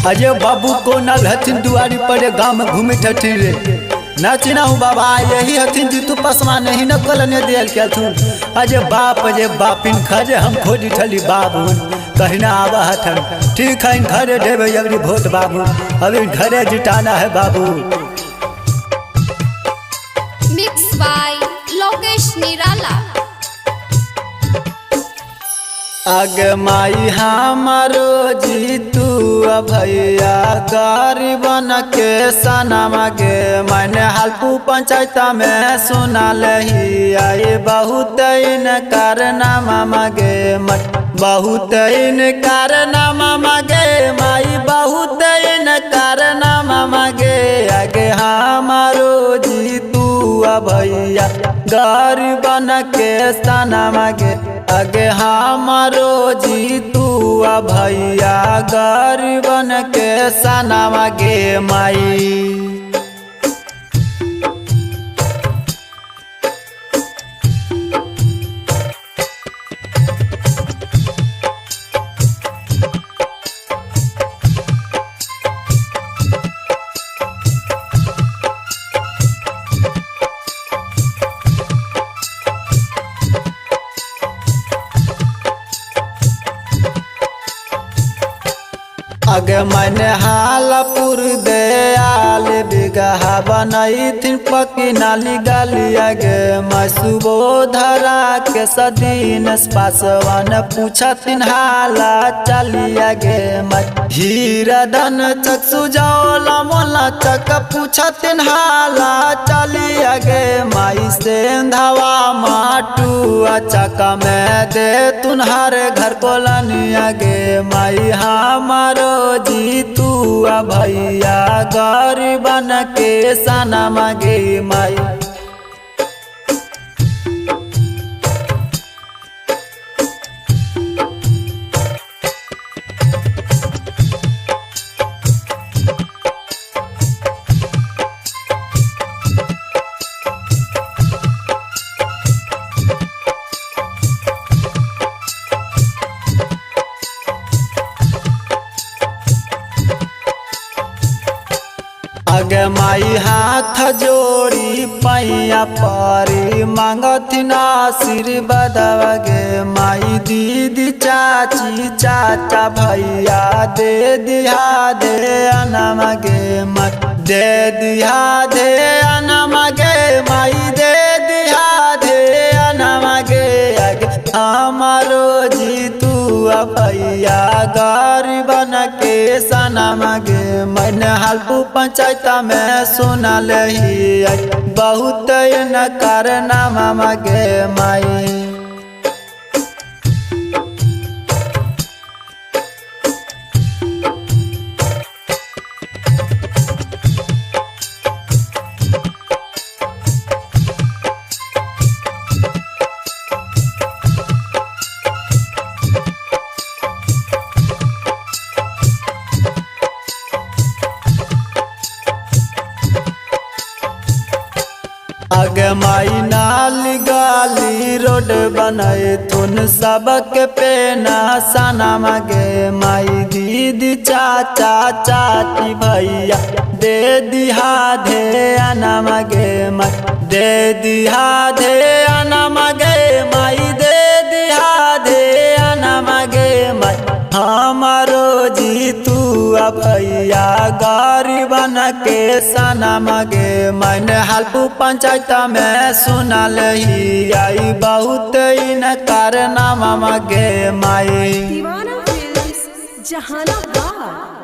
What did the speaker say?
अजय बाबू को नल हथिन दुआरी पर गाँव घूमे हथिन रे नाचना हूँ बाबा यही हथिन जीतू पसवा नहीं न कलने दियल के थुन। अजय बाप अजय बापिन खजे हम खोजी ठली बाबू कहना आवा हथन ठीक है घरे देवे अगली भोट बाबू अभी घरे जिटाना है बाबू। Mix by Lokesh Nirala. अग माई हमारो जीतू भैया गरीबन के सनम गे मैंने हालपू पंचायत में सुना लही आई बहुत इनकार नामा गे बहुत इनकार नामा गे माई बहुत इनकार नामा गे आगे हमारो जीतू भैया गरीबन के सनम गे आगे हमारो जीतू भैया गरीबन के सनम गे माई। अगे मैंने हालपुर दयाल बिगहा बनई थी पकी नाली गाली अगे मैं सुबोधरा के सदीन पासवान पूछतिन हाला चली अगे मैं हीरा धन चक सुजौला मोला चक पूछतिन हाला चली अगे माई से धावा माटू चक में दे तुनहार घर को लनी अगे माई हमारो जीतू भैया गरीबन के सनम गे माई। अगे माई हाथ जोड़ी पैया पारी मांगथिन आशीर्वाद गे माई दीदी चाची चाचा भैया दे दिहा दे अनम गे माई दे दिहा दे अनम गे माई दे दिहा दे अनम गे आगे हमारो जीतू भैया गरीबन के सनम गे मैंने हालपू पंचायत में सुना लही बहुत इनकार नामा गे माई। अगे माई नाली गाली रोड बनाए तुन सबक पे ना सनम गे माई दीदी चाचा चाची भैया दे दिहा दे अनम गे माई दे दिहा दे अनम गे माई दे दिहा दे अनम गे माई हमारो जीतू भैया गरीबन के सनम गे मैंने हालपू पंचायत में सुना लही आई बहुत इनकार नामा गे माई। दीवाना फिल्म्स जहानाबाद।